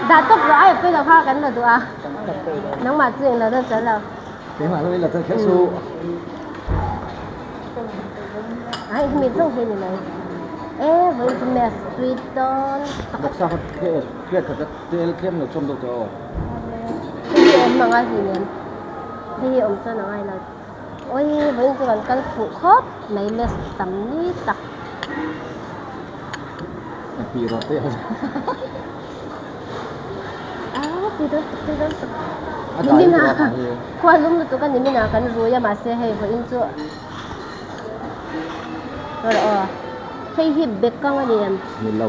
Dah tawp rawh ai pawilo kha kan la duh a. Nangmah chu englo dawn chuan lo. Keimah lo i la tel kher suh. Ai hemi zawng hi ni mai. E vawiin chu mess tui dawn. Bawksa kha plate khat a tel tlem lo chawm deuh tawh aw. Hei hi awm ang a hlinem. Hei hi awm chuan a ngai lo. Awii vawiin chu kan kal fuh khawp mai mess tam ni tak. A pi rawh te ang. Ah tui dawn tak tui dawn tak. Nimin a khua lum lutuk a nimin a kan rui a mahse hei vawiin chu rawh aw hei hi bekang a ni em? Ni lo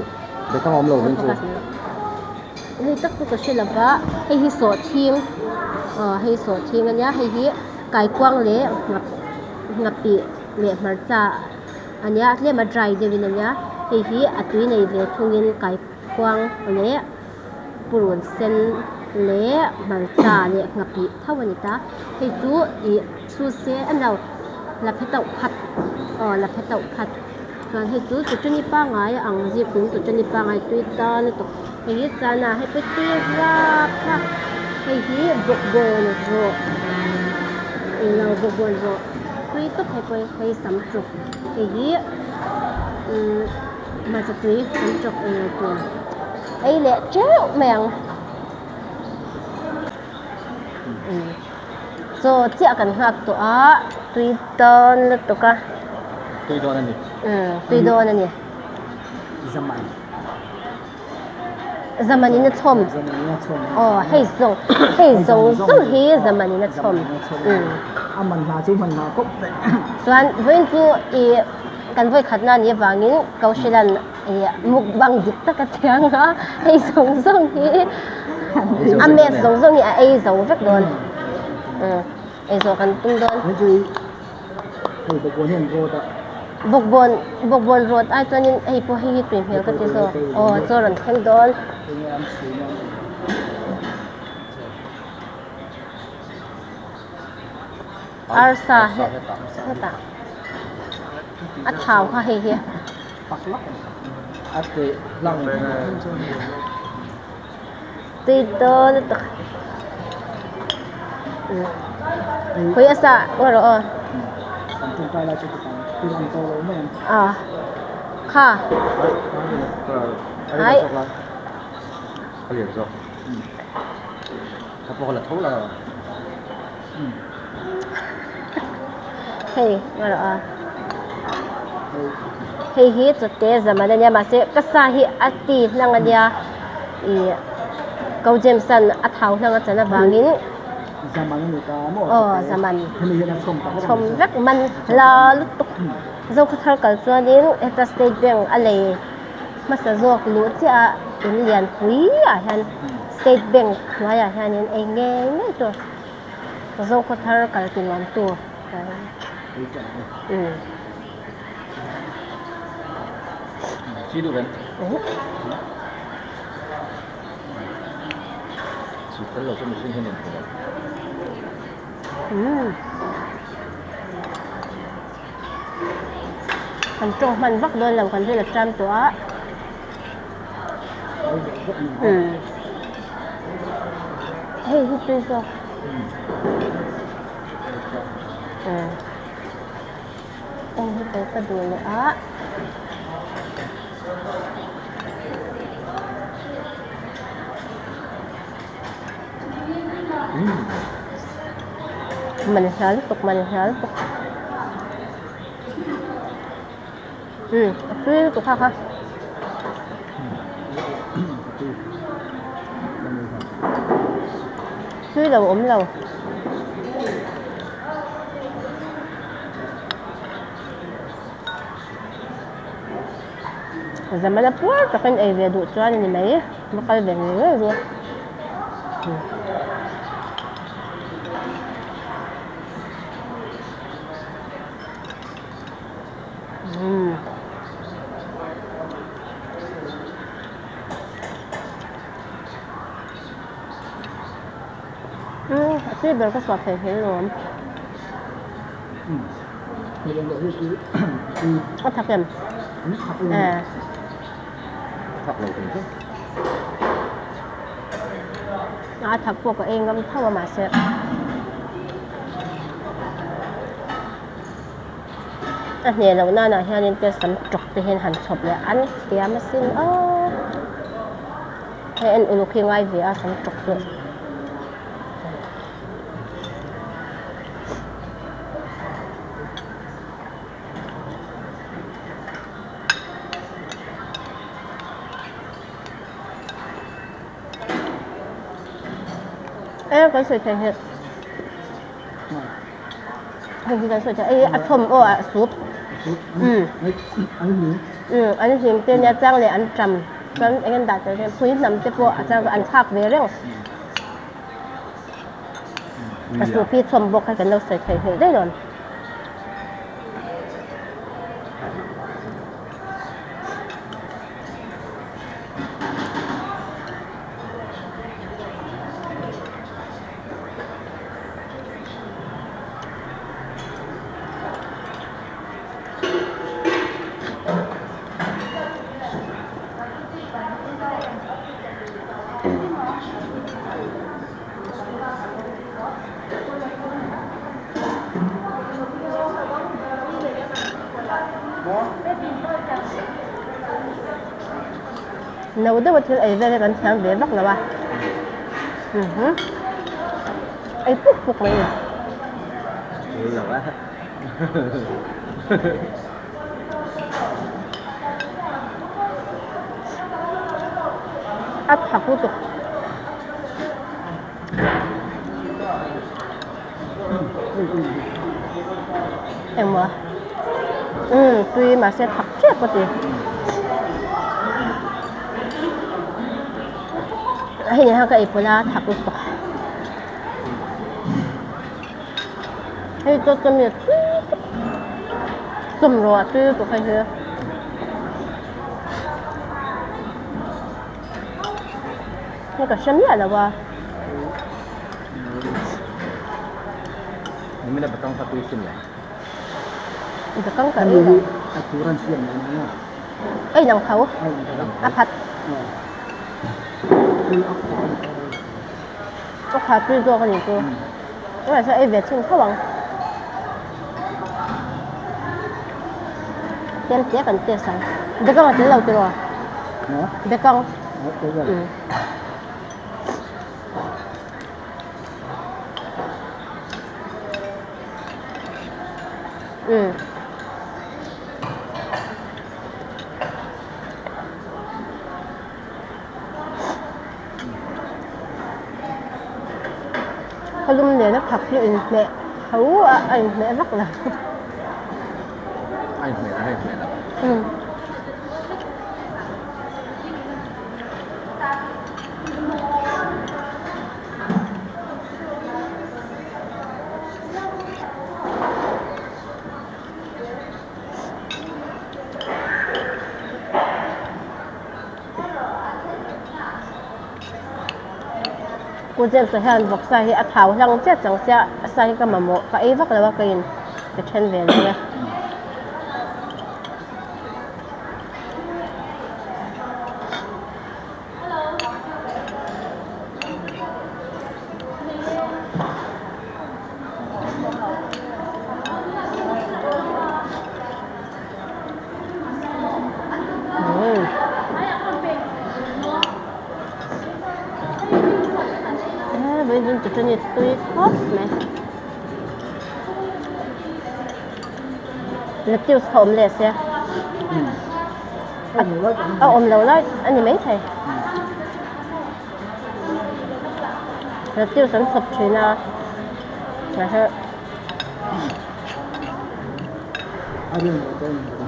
bekang awm lo vawiin chu. Hei tak chu ka hre lo va hei hi sawhthing aw hei sawhthing a nia hei hi kaikuang leh nghap nghapih leh hmarcha a nia tlem a dry deuh in a nia hei hi a tui nei ve thungin kaikuang leh purun sen leh hmarcha leh nghapih tho a ni ta hei chu ih chu se a no la phe tauh phat aw la phe tauh phat chuan hei chu chutani pangai a ang zip in chutani pangai tui ta lutuk hei hi chana hei pawh tui rap rap hei hi bawkbawn rawh englo bawkbawn rawh tui tawp hei pawh hei sam chuk hei hi umm hmarcha tui sam chuk englo tur ei leh teuh mai ang umm chaw chiah kan nghak tawh a tui dawn lutuk a tui dawn a ni umm tui dawn a ni zaman zaman in a chhawm aw hei zawng hei zawng zawng hi zaman in a chhawm umm a man hna chu man hna khawp mai chuan vawiin chu ih kan vawi khatna a nih avangin Kaushilan ih mukbang dik tak a thiang a hei zawng zawng hi a mess zawng zawng hi a ei zo vek dawn umm ei zawh kan tum dawn. Bawkbawn bawkbawn rawt ai chuanin hei pawh hei hi tui hmel ka ti zawk aw chaw rawn thleng dawn. Arsa he hetah a thau kha hei hi. Tui dawn lutuk. Khawi a sa ngaw rawh aw. Ah kha ai. Hei ngaw rawh aw. Hei hi chawte zaman a nia mahse ka sa hi a ti hlang a nia ih ko James an a thau hlang a chan avangin aw zaman chhawm vek man la lutuk Zokhawthar kal chuanin heta state bank a lei hmasa zawk luh chiah a in lian pui ah hian state bank hnuaiah hianin ei ngei ngei tur Zokhawthar kal ti nuam tu. Kan tawng hman vak dawn lo kan vel a ṭam tawh a. Hei hi tui zawk. Eng hi pawh ka duh leh a. Man hla lutuk man hla lutuk. Umm a tui lutuk kha kha. Tui lo awm lo. Zamana puar takin ei ve duh chuan a ni mai. Va kal ve ngei ngei ru. Umm. Umm a tui ber ka suah thei hle lawm. A thak em? Thak lo thei chu. A thak pawh ka ei ngam tho a mahse a hneh loh nanah hianin te sam tawk te hian han chhawp leh an thiam asin aw hei en uluk hi ngai ve a sam tawk chu. E kan sawi thei hi hei hi kan sawi thei ei a chhawm aw a soup an hlim te nia chang leh an ṭam chuan eng an dah tel te pui hnam te pawh a chang an thlak ve reng a soup hi chhawm bawk kha kan lo sawi thei hneh daih dawn. No deuh a thil ei vel hi kan thiam ve vak lo a ei puk puk mai a ni. A thak lutuk. Engmaw umm tui mahse thak tep a ti. Hei nen hian ka ei pawlh a thak lutuk. Hei chu chumi a tui lutuk chawmrawh a tui lutuk hei hi. Hei ka hre miah lo a. Nimina batang kha tui sin le. Batang ka ei lo. A tur an siam mai mai a. Ei nang tho. A phat. A kha tui zawk a ni chu. Tunah chuan ei ve chhun tho ang. Tlem te kan test ang. Bekang a tel lo tiraw? Bekang. Umm. Khalum nena thak chu inhmeh tho a, a inhmeh vak lo. A inhmeh a inhmeh lo. Umm. Pu James a hian vawksa hi a thau hlang chiah chang sia a sa hi ka mamawh ka ei vak lo a ka in ka then ve lo e. Tui khawp mai lettuce kha awm leh sia a awm lo lai a ni maithei lettuce an chhawp thin a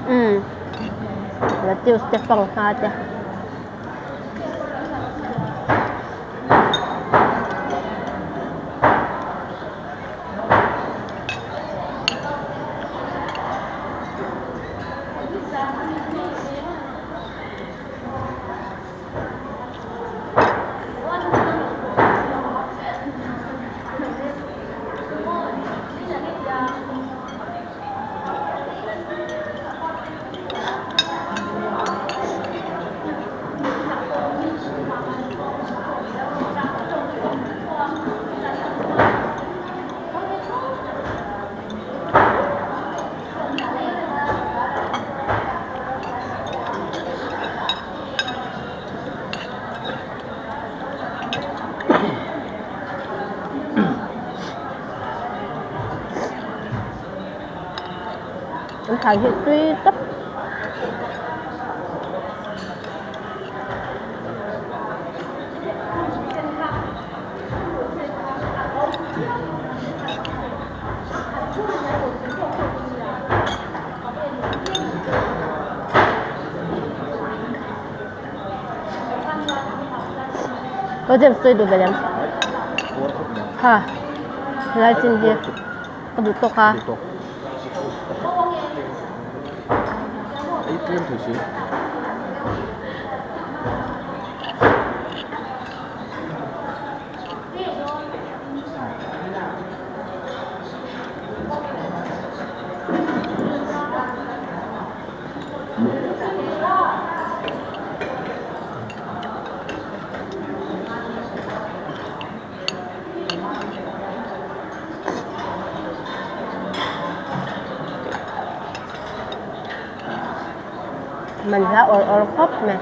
umm lettuce te fanghma te. Hang hi tui tawp. Ka James tui duh belem. Ha helai chin hi ka duh tawk a. Ei tlem thei si. Man hla awr awr khawp mai.